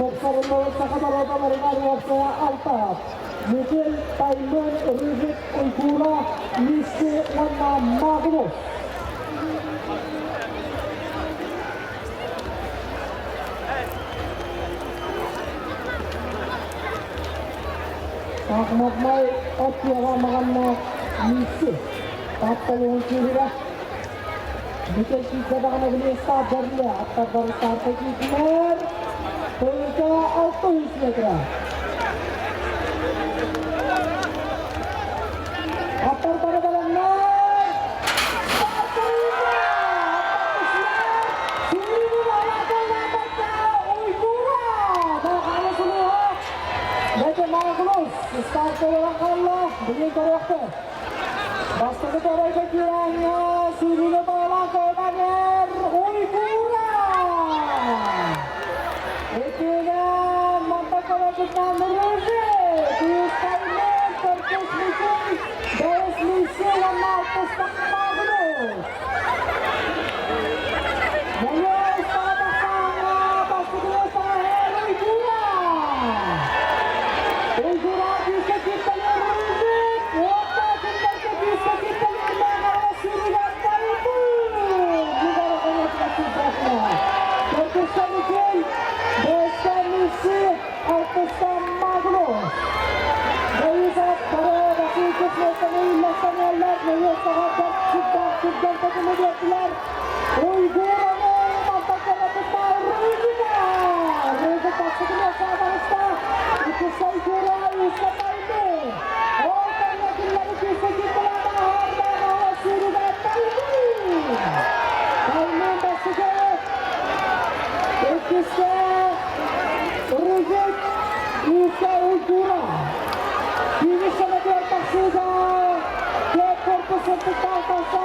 Тупсарыллыбыт саха боруодаларыгар уопсайа алта ат. Микель, Таймын, Рыжик, Уйгура, Мисси уонна Магнус. Саахыматнай от тыаҕа маҕаннаах Мисси. Тапталыһын күүһүрэ. Микель киирдэ даҕаны били старт бэриллэ. Аттар бары старта киирдилэр. Тыйынча 600 метра. Аттар бары бэлэмнэр. Бастакы торойга киирээҥҥэ сүүрүүгэ баҕалаах көмөнөр Уйгура! Иккиһинэн мантан көмөтүнэн Рыжик, үс төрдүс Микей, бэһис Мисси уонна алтыс Магнус. Нөҥүө ыстаҕа тахсааҥҥа бастакы саҕаһыар Уйгура! Уйгура күүскэ кииртэлиир Рыжик, уонна кинилэргэ күүскэ кииртэлиир Мэҥэҕэ сүүрүгэр Тайбын! Төрдүстэн Микель, бэстэн Мисси, алтыстан Магнус. Борисов Васильев миэстэни үллэстэнэллэр, нөҥүө саҕа бэрт сүрдээх түргэн тэтими биэрдилэр. Уйгуураны мантан кэлэппит Рыжика! Рыжик бастакы миэстэҕэ таҕыста. Иккискэ Уйгуура, үскэ Тайны. Ол кэннэ кинилэри күүскэ кииртэлээн аһардаах сүүрүгэ Тайны! Тайны бастакы, иккискэ Рыжик, үскэ Уйгуура. Финиш саҥатыгар тахсыыга Кеп корпус сырдыктаах тахса.